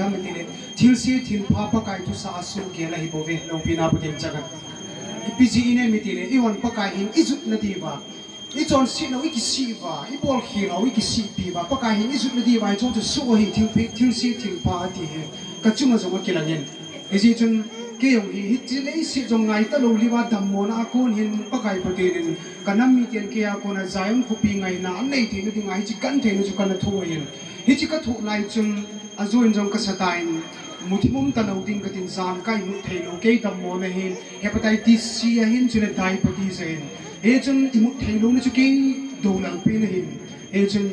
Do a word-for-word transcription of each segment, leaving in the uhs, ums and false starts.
Amitile, thilse thilpha Pakai thusah a suhgel ahi bouve, loupina Pathen chang a. Ipi jeh inem itile, eihon Pakai hin ijutna diuva, ichonset lou, ikisih uva, ibolkhel lou, ikisihpi uva, Pakai hin ijutna diuva, hiche chu suh ahin thil phe-, thilse thilpha ati hi, kachunga jong akilangin. Hijeh chun, kei jong hi, hiche leiset jong ngaita lou liuva dammona a kon hin, Pakai Pathen in, kanam miten kei a kona Zion khopi ngaina anei theina dinga, hiche gentheina chu kana thoh ahin. Hiche kathoh lai chun, ajoin jong kasa tan, muthim um talou ding katin jan ka imut theilou, kei dammona hin, hepatitis C ahin, chule diabetes ahin. Hichun imut theilouna chu kei doulal pen ahin. Hichun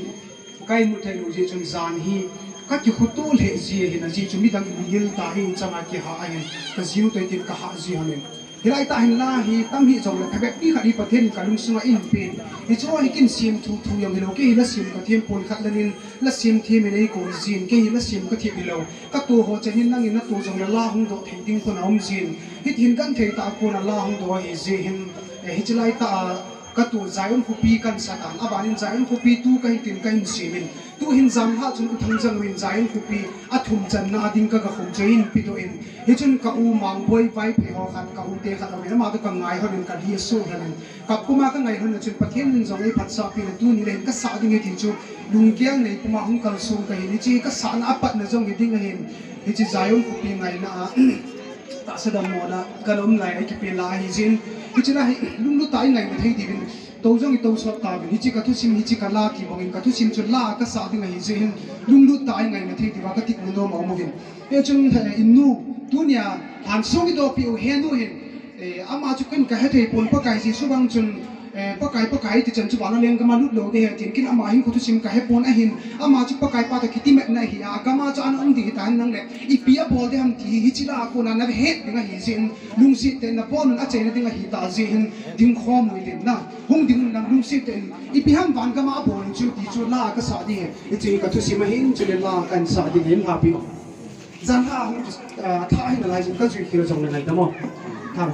ka imut theilou jeh chun jan hi kakikhuto lheh ji ahin, ajeh chu midang imut ngil ta hi changa kihah ahin, kajiu toh tin kahah ji ahin. Hilai tah hin la hi tam hih jongle phabep ni khat hi Pathen in kalungsunga eipen. Hichu hi kin sem thuthu jong hilou, kei hi la sem kathem pon, khat le ni in la sem them in eikoi jin, kei hi la sem kathem hilou. Kato ho chan hin nangin nato jongle la hung doh thei ding khun aum jin. Hitin genthei tah a kona la hung doh ahi jeh hin, eh, hiche lai tah a kato Zion khopi kasah tan, abanin Zion khopi tu kahin tin kahin semin. Tuhin janlhah chun U Thangjang in Zion khopi athum channa ding ka, kakhum chu ahin pedoh in. Hichun ka u Mangboi Vaiphei ho khat, ka u te khat aumin, ama toh kangailhonin kalhi asuhlhonin. Kapuma kangailhon a chun Pathen in jong eiphatsahpi le tuni le hin kasah ding ahi ti chu lunggel nei puma hung kalsong kahin, hiche kasahna apatna jong hiding ahin. Hiche Zion khopi ngaina a tahsa dammona kana um lai a ikipe la ahi jeh in. Hiche la hi lunglut tah a ingaina thei diuvin, tou jong itousot tauvin, hiche kathusim, hiche kala ti bangin kathusim chu la kasah ding ahi jeh hin, lunglut tah a ingaina thei diuva katepna nom aum uvin. Hichun, eh, innu, tunia lhansong idohpeh u henu hin, eh, ama chu ken kahethei pon, Pakai Jesu vang chun, eh, Pakai, Pakai iti chan chu vana lenggam a lut lou ding ahi tin, ken ama hinkho thusim kahepon ahin, ama chu Pakai pa toh kitimatna ahi a, agam a chu ana um ding hita henlang le, ipi abol ding ham ti hi, hiche la a kona nahet ding ahi jeh in, lungset tah in nabonun achaina ding ahitah jeh hin, dingkhom uvin na, hung dingun lang lungset tah in, ipi ham vangam a abol chu ti chu la kasah ding ahi, hiche kathusim ahin, chule la kahin sah ding ahin, lhapi. Janlhah hung, ah, tha ahin nalai jin kajui khel jongle ngaidam o. Tha.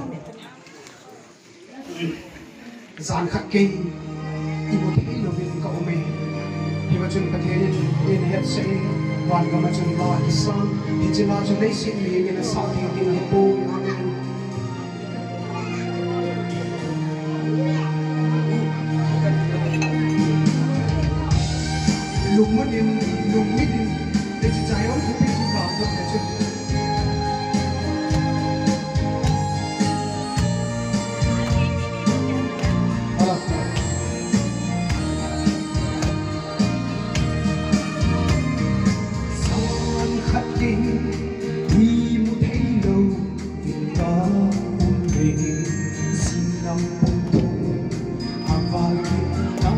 Jan khat kei imu thei louvin kaum e. Hiva chun Pathen in eihetsah in, vangam a chun la kisan, hiche la chu leiset mihem in asah thei ding ahipoi. Amen. Lungmut in, lungmit in, hiche Zion khopi chu vangam a chun Jan khat kei imu thei louvin kaum e, jinglam pung thum aval kit ta.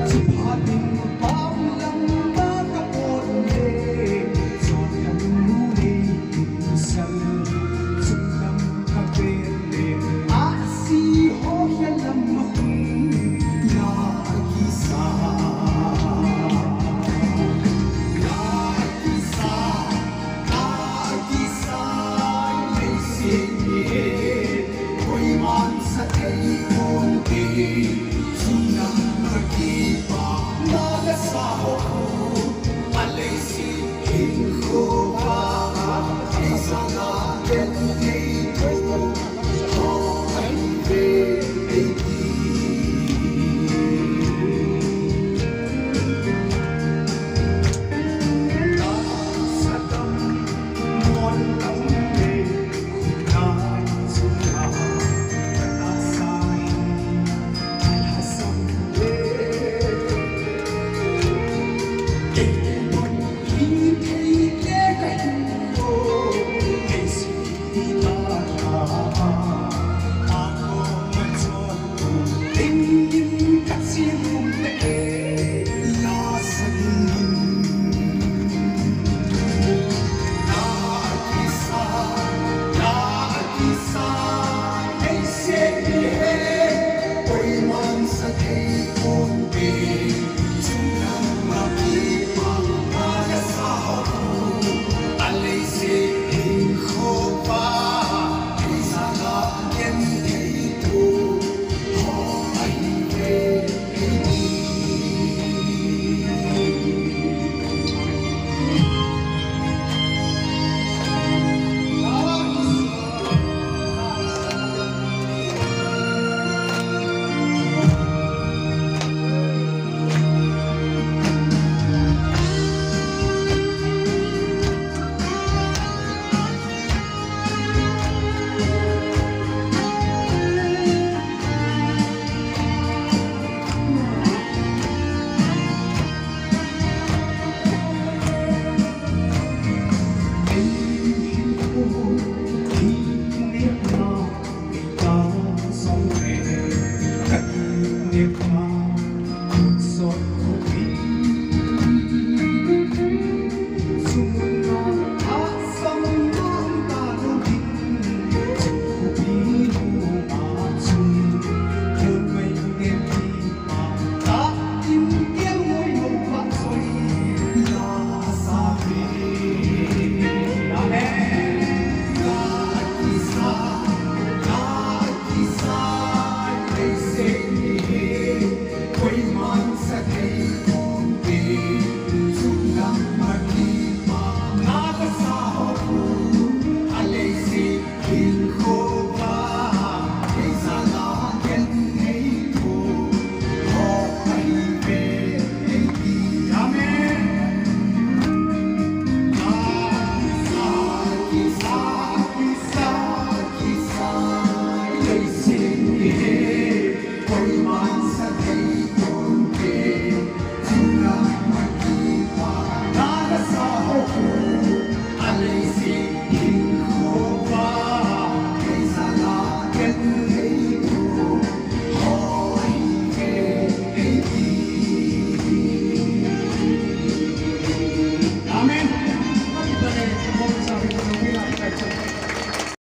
Chuphat in pam lam a kapot le, chon khat nu nei kin san, chunglam kavet le, ahsi ho hialam a hung na kisa. Na kisa, na kisa, leiset hi koiman sa thei pon te, chunglam a kipa na la sa ho khu, a leiset hinkho va, a leiset a vet te.